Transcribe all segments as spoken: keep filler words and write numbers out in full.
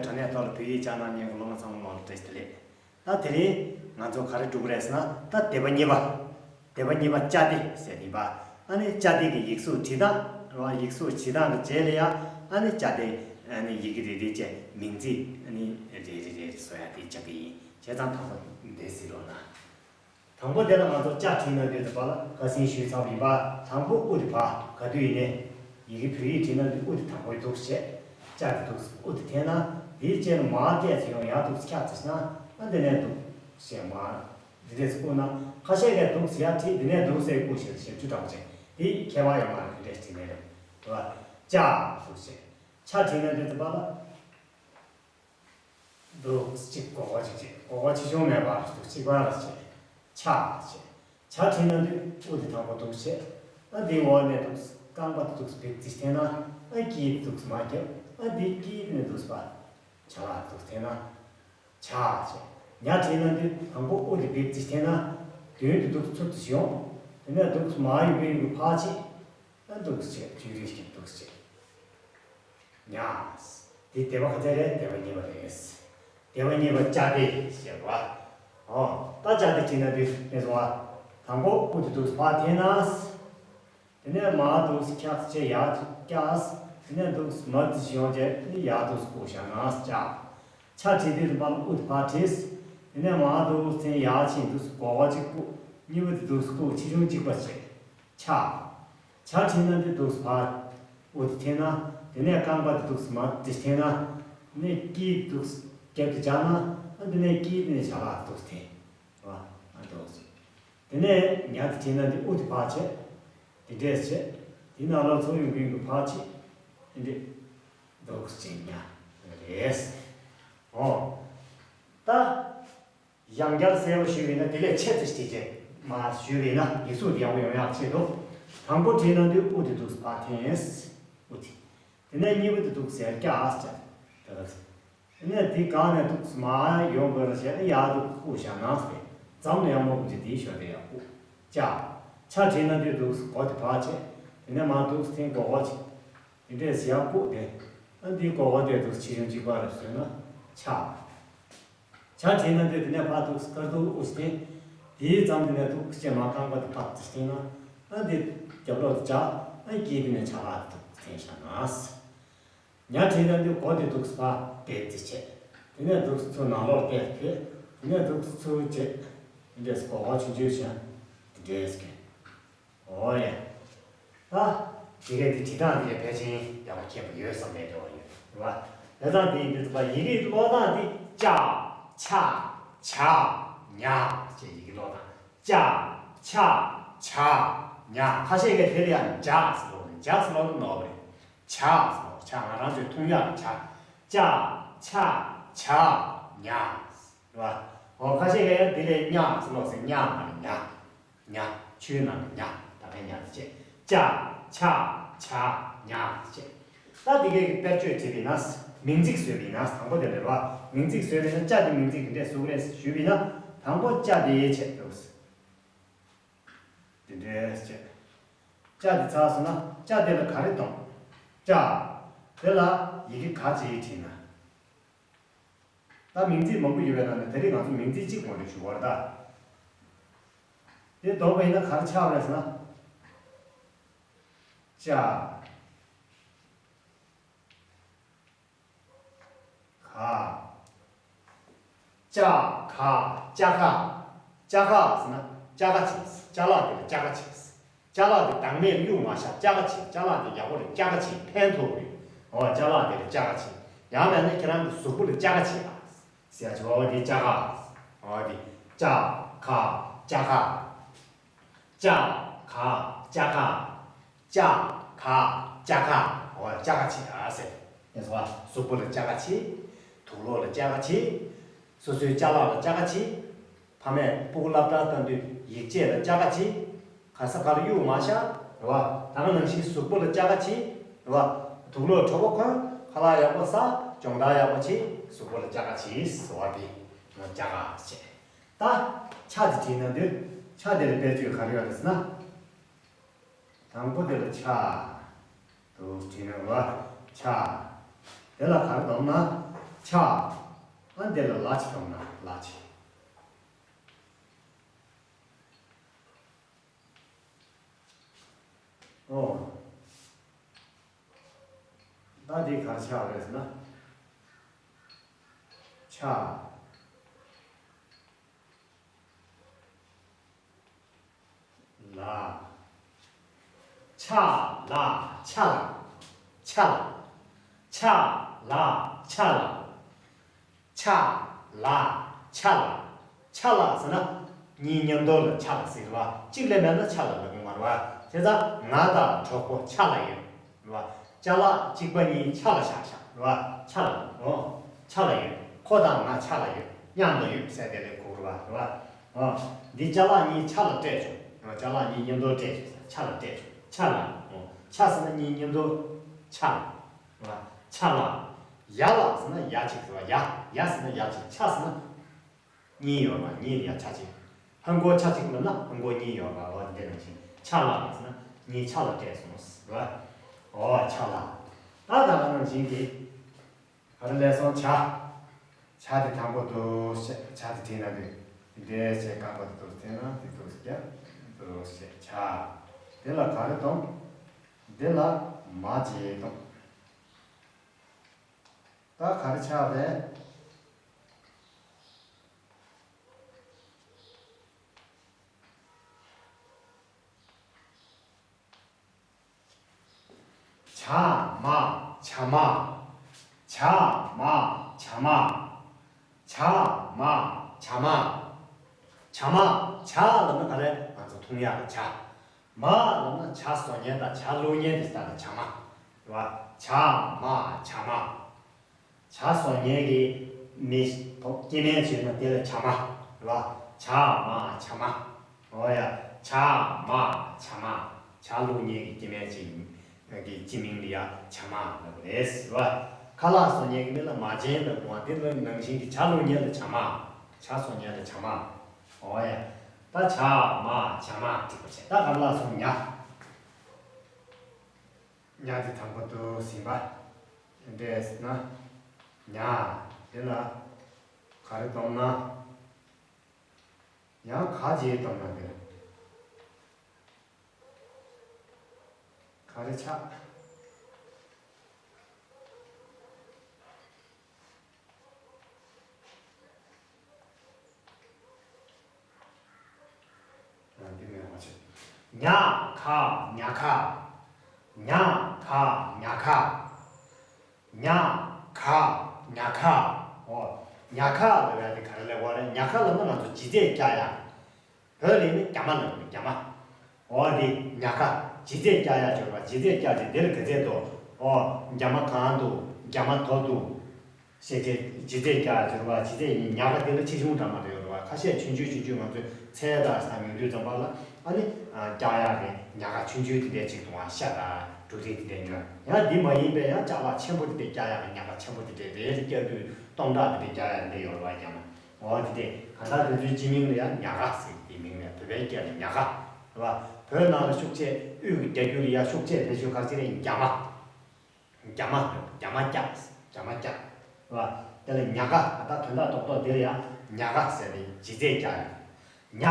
དྲ་གནས་ཐོག་ལ་བོད་ཡིག་སྦྱང་གནང་མཁན་གྱི་སློབ་མ་ཚང་མ་ལ་བཀྲ་ཤིས་བདེ་ལེགས། ད་དེ་རིང་ང་ཚོ་ག་རེ་སྒྲུབ་ཀྱི་རེད་ཟེར་ན། ད་སྡེ་པ་གཉིས་པ། སྡེ་པ་གཉིས་པ་ཅ་སྡེ་ཟེར་ཡིན་པ། ཨ་ནི་ཅ་སྡེ་གི་ཡིག་གཟུགས་བྲིས་སྟངས་རེད་བ། ཡིག་གཟུགས་བྲིས་སྟངས་ཀྱི་རྗེས་ལ་ཡ། ཨ་ནི་ཅ་སྡེ། ཨ་ནི་ཡི་གེ་རེ་རེ་བཅས་མིང་ཚིག་ཨ་ནི་རེ་རེ་རེ་རེ་བཟོ་ཡ་དེ་སྦྱང་གི་ཡིན། བྱས་ཙང་དང་པོ་འདི་གཟིགས་རོགས་གནང་། དང་པོ་དེ་ལ་ང་ཚོ་ཅ་བྲིས་ན་འདོད་དུ་བ་ལ་ཁ་སང་ཞུས་ཚར་བ་ཡིན་པ། དང་པོ་ཨུ་དེ་བ་ག་དུས་ཡིན་ནའི། ཡི་གེ་བོད་ཡིག་བྲིས་ན་འདི་ཨུ་དེ་དང་པོའི་འདུག་བྱས། ཅ་དེ་འདུག་ཨུ་དེ་འཐེན་ན། དེའི་རྗེས་ལ་མ་བལྟས་ཚེ་ཡོང་ཡག་འདུག་ཁྱག་ཚེ་ན། ཨ་འདི་ནས་འདུག་བྱས་མ། འདི་འདྲས་ཨུ་ན། ཁ་ཤས་ཀས་འདུག་ཡ་བྲིས་འདི་ནས་འདུག་ཟེར་ཀུ་ཞེས་ཞེས་བཅུ་དྲག་བྱས། དེ་ཁྱད་པར་ཡོད་མ་རེད། འདི་འདྲས་བྲིས་ནས་རེད་བ། ཅ་འདུག་བྱས། ཆ་བྲིས་ན་འདོད་དུ་བ་ལ། འདུག་གཅིག་གོ་གོ་གཅིག་བྱས། གོ་གོ་ཆེ་ཆུང་མེད་པར་འདུག་གཅིག་པ་ལ་བྱས། ཆ་བྱས། ཆ་བྲིས་ན་འདི་ཨུ་དེ་དང་པོ་འདུག་བྱས། ཨ་འདི་འོག་ནས་འདུག་རྐང་པ་འདི་འདུག་བེག་ཙི་འཐེན་ན། ཨ་ཀི་འདུག་མ་རྒྱབ། ཨ་འདི་ཀི་ནས་འདུག་པ། ཆ་ལ་འདུག་འཐེན་ན། ཆ་བྱས། ཉ་བྲིས་ན་འདི་དང་པོ་ཨུ་དེ་བེག་ཙི་འཐེན་ན། མདུན་དུ་འདུག་ཚུར་དུ་ཡོང་། དེ་ནས་འདུག་མ་ཡོང་བའི་ཡོང་ཕར་བྱས། ཨ་འདུག་བྱས། བཅུ་རིགས་ཀྱི་འདུག་བྱས། ཉ། འདི་སྡེ་པ་ག་ཚད་རེད། སྡེ་པ་གཉིས་པ་རེད། སྡེ་པ་གཉིས་པ་ཅ་སྡེ་ཞེས་པ། ཨོ། ད་ཅ་སྡེ་བྲིས་ན་འདི་ནས་སོང་བ། དང་པོ་ཨུ་དེ་འདུག་ཕར་འཐེན་ན། དེ་ནས་མ་འདུག་ཁྱག་ཚེ་ཡར་བཀྱག་དེ་ནས་འདུག་མ་དེ་ཡོང་རྗེས་ནི་ཡར་འདུག་ཀུ་བཞག་ན་ཅ། ཆ་བྲིས་དུས་སུ་མ་ཨུ་དེ་ཕར་བྲིས། དེ་ནས་མ་འདུག་ཚེ་ཡར་ཕྱིན་འདུག་གོ་བ་གཅིག་ཀུ། གཉིས་པ་དེ་འདུག་ཀུ་ཆེ་ཆུང་གཅིག་པ་བྱས། ཆ། ཆ་བྲིས་ན་འདི་འདུག་ཕར་ཨུ་དེ་འཐེན་ན། དེ་ནས་རྐང་པ་དེ་འདུག་མ་དེ་འཐེན་ན། ནས་ཀི་འདུག་རྒྱབ་ཏུ་བཅག་ན། ཨ་འདི་ནས་ཀི་དེ་ནས་བྱ་བ་འདུག་འཐེན། རེད་བ། ཨ་འདུག་དེ་ནས་ཉ་དེ་བྲིས་ན་འདི་ཨུ་དེ་ཕར་བྱས། དེ་འདྲས་བྱས། དེ་ནང་ལ་ཚུར་ཡོང་གི་ཡོང་གི་ཕར་བྱས། འདི་འདུག་ཅིང་ཉ་རེད། ཨོ། ད། ཡང་བསྐྱར་གསལ་པོ་ཞུས་པ་ཡིན་ན། དེ་ལས་ཆེ་ཙམ་ཞིག་བྱས་མ་ཞུས་པ་ཡིན་ན་ཡིག་གཟུགས་དེ་ཡག་པོ་ཡོང་ཡག་ཆེད་དུ། དང་པོ་བྲིས་ན་འདི་ཨུ་དེ་འདུག་ཕར་འཐེན། ཨུ་དེ། དེ་ནས་གཉིས་པ་དེ་འདུག་ཟེར་རྒྱག་ཟེར། དེ་ལ། དེ་ནས་དེ་གང་ནས་འདུག་མ་ཡོང་དགོས་ར་བྱས་ན་ཡར་འདུག་ཀུ་བཞག་ན་ཟེར། འཛམ་ལ་ཡང་མོ་ཀུ་ཅི་དེའི་ཞོར་དེ་ཡག་ཀུ། ཅ། ཆ་བྲིས་ན་འདི་འདུག་གོ་དེ་ཕར་བྱས། དེ་ནས་མ་འདུག་འཐེན་གོ་གོ་བྱས། དེ་འདྲས་ཡག་ཀུ་དེ། ཨ་འདི་གོ་གོ་དེ་འདུག་ཆེ་ཆུང་གཅིག་པ་རེ་བཟོས་ན་ཆ། ཆ་བྲིས་ན་འདི་དེ་ནས་ཕར་འདུག་དཀར་འདུག་ཨུ་སྟེ། དེའི་ཙམ་དེ་ནས་འདུག་ཅེས་མ་རྐང་པ་དེ་ཕར་འདུག་བསྟན་ན། ཨ་འདི་རྒྱབ་ལོག་ཏུ་བཅག་ཨ་ཀི་དེ་ནས་ཆ་ལག་འདུག་བསྟན་བཞག་ན། ཉ་བྲིས་ན་འདི་གོ་དེ་འདུག་ཕར་བལྟས་ཏེ་བྱས། དེ་ནས་འདུག་ཚུར་ནང་ལོགས་བལྟས་བྱས། དེ་ནས་འདུག་ཚུར་བྱས། འདི་འདྲས་གོ་གོ་ཆུང་ཆུང་བྱས། འདི་འདྲས་ཀྱི། ཨོ་ཡ། ད། དེ་གས་དེ་བྲིས་སྟངས་དེ་གས་ཕལ་ཆེར་ཡག་པོ་མཁྱེན་པ་ཡོད་བསམ་ནས་འདྲི་བ་ཡོད་རེད་བ། བྱས་ཙང་དེ་ཡིན་དུས་ཙམ་པ་ཡི་གེ་ཀློག་སྟངས་དེ་ཅ། ཆ། ཇ། ཉ་ཅེས་ཡི་གེ་ཀློག་སྟངས། ཅ། ཆ། ཇ། ཉ། ཁ་ཤས་ཀས་དེ་ལ་ཡང་ཇ་ཟེར་ཀློག་ནས་ཇ་ཟེར་ཀློག་ན་ནོར་བ་རེད། ཇ་ཟེར་ཀློག་ཇ་ང་རང་ཚོའི་ཐུང་ཡག་གི་ཇ། ཅ། ཆ། ཇ། ཉ། རེད་བ། འོ་ཁ་ཤས་ཀས་ཡང་དེ་ལ་ཉ་ཟེར་ཀློག་ཟེར་ཉ་མ་རེད་ཉ། ཉ། ཆུའི་ནང་གི་ཉ། ད་གའི་ཉ་དེ་བྱས། ཅ། ཆ། ཇ། ཉ་བྱས། ད་འདི་གའི་དཔེར་བརྗོད་བྲིས་པ་ཡིན་ན། མིང་ཚིག་བཟོས་པ་ཡིན་ན་དང་པོ་དེ་རེད་བ། མིང་ཚིག་བཟོས་པ་ཡིན་ན་ཅ་དེ་མིང་ཚིག་གི་འདྲས་གཟུགས་ལས་ཞུས་པ་ཡིན་ན། དང་པོ་ཅ་དེ་བྱས་འདུག་དེ་འདྲས་བྱས། ཅ་དེ་ཚར་སོང་ན་ཅ་དེ་ལ་ག་རེ་གཏོང་། ཅ། དེ་ལ་ཡི་གེ་ག་ཅིག་བྲིས་ན། ད་མིང་ཚིག་མང་པོ་ཡོད་པའི་ནང་ནས་དེ་རིང་ང་ཚོ་མིང་ཚིག་གཅིག་ངོ་སྤྲོད་ཞུ་བར་ད། དེ་འདོགས་པ་ཡིན་ན་ག་རེ་ཆགས་པ་རེད་ཟེར་ན། ཅ། ག་ཅ་ག་ཅ་ག་ཅ་ག་ཟེར་ན་ཅ་ག་བྱས། ཅ་ལག་དེ་ལ་ཅ་ག་བྱས། ཅ་ལག་དེ་བདག་མེད་ལ་གཡུག་མ་བཞག་ཅ་ག་བྱས། ཅ་ལག་དེ་ཡག་པོ་རེད། ཅ་ག་བྱས། ཕན་ཐོགས་རེད། འོ་ཅ་ལག་དེ་ལ་ཅ་ག་བྱས། ཡང་མིན་ན་ཁྱེད་རང་གི་གཟུགས་པོ་ལ་ཅ་ག་བྱས་ཨ། ཟེར་ཡ་བྱས་པ་འོ་དེ་ཅ་ག་འོ་དེ་ཅ་ག་ཅ་ག་ཅ་ག་ཅ་ག་ཅ་ག་ཅ་ག་འོ་ཅ་ག་བྱས་ཨ་ཟེར། ཡིན་སོང་ཨ། གཟུགས་པོ་ལ་ཅ་ག་བྱས། དུག་ལོག་ལ་ཅ་ག་བྱས། སོ་སོའི་ཅ་ལག་ལ་ཅ་ག་བྱས། ཕ་མས་སྤུ་གུ་སློབ་གྲྭར་བཏང་དུས་ཡིག་ཆས་ལ་ཅ་ག་བྱས། ག་ས་ག་ལ་གཡུག་མ་བཞག་རེད་བ། ད་ག་ནང་བཞིན་གཟུགས་པོ་ལ་ཅ་ག་བྱས་རེད་བ། དུག་ལོག་དྲོ་པོ་གོན། ཁ་ལག་ཡག་པོ་ཟ། སྦྱོང་བརྡར་ཡག་པོ་བྱས། གཟུགས་པོ་ལ་ཅ་ག་བྱས་ཟེར་བ་དེ་ང་ཅ་ག་བྱས། ད་ཆ་དེ་བྲིས་ན་འདོད། ཆ་དེ་ལ་དཔེར་བརྗོད་ག་རེ་ཡོད་རེད་ཟེར་ན། དང་པོ་དེ་ལ་ཆ། འདུག་བྲིས་ན་རེད་བ། ཆ། དེ་ལ་ག་རེ་འདོགས་ན། ཆ། ཆ། ཨ་འདི་ལ་ལ་ཅིག་གཏོང་ན་ལ་ཅིག་ཨོ། ད་འདི་ག་རེ་ཆགས་རེད་ཟེར་ན། ཆ། ལ། ཆ་ལ་ཆ་ལ། ཆ་ལ། ཆ་ལ་ཆ་ལ། ཆ་ལ་ཆ་ལ། ཆ་ལ་ཟེར་ན་གཉིས་མཉམ་དུ་ལ་ཆ་ལ་ཟེར་བ། གཅིག་ལས་མེད་ན་ཆ་ལ་ལབ་ཀྱི་མ་རེད་བ། བྱས་ཙང་ང་དང་གྲོགས་པོ་ཆ་ལ་ཡོད། རེད་བ། ཅ་ལག་གཅིག་པ་གཉིས་ཆ་ལ་བཞག་བཞག་རེད་བ། ཆ་ལ། ཨོ། ཆ་ལ་ཡོད། ཁོ་དང་ང་ཆ་ལ་ཡོད། མཉམ་དུ་ཡོད་ཟེར་དེ་ལས་གོ་རེད་བ། རེད་བ། ཨོ། འདི་ཅ་ལག་གཉིས་ཆ་ལ་སྤྲད་བྱུང་། རེད་བ། ཅ་ལག་གཉིས་མཉམ་དུ་སྤྲད་བྱུང་ཟེར། ཆ་ལ་སྤྲད་བྱུང་། ཆ་ལ། ཨོ། ཆ་ཟེར་ན་གཉིས་མཉམ་དུ་ཆ་ལ། རེད་བ། ཆ་ལ། ཡ་ལ་ཟེར་ན་ཡ་གཅིག་རེད་བ། ཡ། ཡ་ཟེར་ན་ཡ་གཅིག་ཆ་ཟེར་ན། གཉིས་ཡོད་པ། གཉིས་ལ་ཡ་ཆ་གཅིག་ཧ་གོ། ཆ་གཅིག་ལབ་ན་ཧ་གོ་གཉིས་ཡོད་པ། འོ་འདི་ནང་བཞིན་ཆ་ལ་ཟེར་ན་གཉིས་ཆ་ལ་སྤྲད་སོང་ཟེར་བ། འོ་ཆ་ལ། ད་ད་ག་ནང་བཞིན་གྱི་ག་རེ་ལས་སོང་། བྱ། བྱ་དེ་དང་པོ་འདུག་བྱས། བྱ་དེ་བྲིས་ན་འདུག་འདི་འདྲས་བྱས་རྐང་པ་དེ་འདུག་དེ་ན་དེ་འདུག་ཟེར་གྱི་འདུག་བྱས། བྱ། དེ་ལ་ག་རེ་གཏོང་། དེ་ལ་མ་བྱས་གཏོང་། ད་ག་རེ་ཆགས་རེད། བྱ་མ། བྱ་མ། བྱ་མ། བྱ་མ། བྱ་མ། བྱ་མ། བྱ་མ། བྱ་ལབ་ན་ག་རེ། ང་ཚོ་འཐུང་ཡག་གི་བྱ། མ་ལབ་ན་བྱ་བཟོ་མཁན་དང་བྱ་བླུག་མཁན་དེ་ལྟ་ན་བྱ་མ། རེད་བ། བྱ་མ། བྱ་མ། བྱ་བཟོ་མཁན་གྱི་མི་སྐྱེ་དམན་བྱས་ན་དེ་ལ་བྱ་མ། རེད་བ། བྱ་མ། བྱ་མ། འོ་ཡ། བྱ་མ། བྱ་མ། བྱ་བླུག་མཁན་གྱི་སྐྱེ་དམན་ཅིག་གི་སྤྱི་མིང་ལ་ཡ་བྱ་མ་ལབ་རེད་ཟེར་བ། ཁ་ལག་བཟོ་མཁན་གྱི་མི་ལ་མ་བྱན་ལབ་དགོས་པ། དེ་ལ་ནང་བཞིན་གྱི་བྱ་བླུག་མཁན་ལ་བྱ་མ། བྱ་བཟོ་མཁན་ལ་བྱ་མ། འོ་ཡ། ད་བྱ་མ་བྱ་མ་འགྲིག་པ་བྱས། ད་ཁ་ལག་སོང་ཉ། ཉ་དེ་དང་པོ་འདུག་ཟིན་པ། འདྲས་ན། ཉ། དེ་ལ་ག་རེ་གཏོང་ན། ཡང་ག་བྱས་གཏོང་ན་དེ་ལ་ག་རེ་ཆགས། ཉ་ག་ཉ་ག། ཉ་ག་ཉ་ག། ཉ་ག་ཉ་ག། འོ། ཉ་ག་ལབ་ཡ་དེ་ག་རེ་ལབ་དགོས་རེད། ཉ་ག་ལབ་ན་ང་ཚོ་ལྗིད་ཚད་རྒྱག་ཡ། བོད་ལ་ནི་རྒྱ་མ་ལབ་ནི་རྒྱ་མ། འོ་དེ་ཉ་ག། ལྗིད་ཚད་རྒྱག་ཡ་སྦྱོར་བ། ལྗིད་ཚད་རྒྱག་ཅིག་དེ་ལ་ག་ཚད་འདུག་འོ་རྒྱ་མ་གང་འདུག་རྒྱ་མ་དོ་འདུག་ཞེས་བྱས་ལྗིད་ཚད་རྒྱག་ཡ་སྦྱོར་བ། ལྗིད་ཚད་ཡིན། ཉ་ག་དེ་ལ་ཆེ་ཆུང་འདྲ་མ་འདྲ་ཡོད་རེད་བ། ཁ་ཤས་ཆུང་ཆུང་ཆུང་ཆུང་། ང་ཚོས་ཚལ་དང་ས་ཉོ་དུས་ཙམ་པ་ལ་ཨ་ནི་རྒྱག་ཡག་གི་ཉ་ག་ཆུང་ཆུང་དེ་འདྲས་ཅིག་འདུག་ཨ། ཤ་དང་འབྲུ་རིགས་དེ་འདྲས་ཉོ་ཡ། ཡང་འདི་མ་ཡིན་པའི་ཡང་ཅ་ལག་ཆེན་པོ་དེ་འདྲས་རྒྱག་ཡག་གི་ཉ་ག་ཆེན་པོ་དེ་འདྲས་རེ་རེ་བསྐྱལ་དུས་སྟོང་ཕྲག་དེ་འདྲས་རྒྱག་ཡག་འདི་ཡོད་རེད་བ། རྒྱ་མ། འོ་དེ་དེ་གང་ལྟར་དེ་ཚོའི་སྤྱི་མིང་ལ་ཡང་ཉ་ག་ཟེར། དེ་མིང་ལ་བོད་པའི་སྐད་ལ་ཉ་ག་རེད་བ། བོད་ནང་ལ་ཤུགས་ཆེ། དབུས་ཀྱི་རྒྱ་རྒྱུད་ལ་ཡང་ཤུགས་ཆེ་དེ་ཚོའི་ཁ་ཅིག་ལ་རྒྱ་མ། རྒྱ་མ། རྒྱ་མ་སྐྱ། རྒྱ་མ་སྐྱ་རེད་བ། དེ་ལ་ཉ་ག། ད་དོན་དག་རྡོག་རྡོག་འདི་ལ་ཡང་ཉ་ག་ཟེར་ནས་ལྗིད་ཚད་རྒྱག་ཡ། ཉ་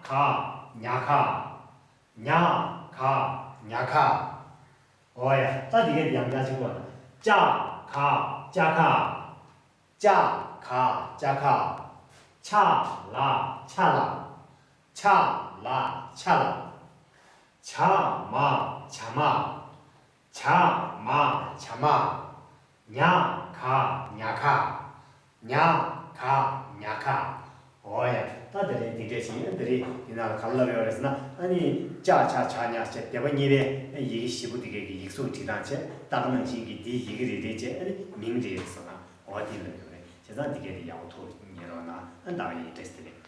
ག་ཉ་ག། ཉ་ག་ཉ་ག། འོ་ཡ། ད་འདི་གའི་ཡང་བསྐྱར་ཅིག་གོ། ཅ་ག་ཅ་ག། ཅ་ག་ཅ་ག། ཆ་ལ་ཆ་ལ། ཆ་ལ་ཆ་ལ། ཇ་མ་ཇ་མ། ཇ་མ་ཇ་མ། ཉ་ག་ཉ་ག། ཉ་ག་ཉ་ག། འོ་ཡ། ད་དེ་རིང་འདི་འདྲས་ཤིག་དེ་རིང་འདི་ནང་ལ་ག་རེ་ལབ་ཡོད་རེད་ཟེར་ན། ཨ་ནི་ཅ་ཆ་ཇ་ཉ་བྱས་སྡེ་པ་གཉིས་པའི་ཡི་གེ་བཞི་པོ་འདི་གའི་གི་ཡིག་གཟུགས་བྲིས་སྟངས་བྱས། ད་ག་ནང་བཞིན་གྱི་འདིའི་ཡི་གེ་རེ་རེ་བྱས་ཨ་ནི་མིང་རེ་རེ་བཟོ་སྟངས། འོ་དེ་ལབ་ཡོད་རེད། བྱས་ཙང་འདི་གའི་དེ་ཡག་པོ་ཐུགས་ཉན་རོགས་གནང་། ཨ་ནི་ད་ག་ཡིན། བཀྲ་ཤིས་བདེ་ལེགས།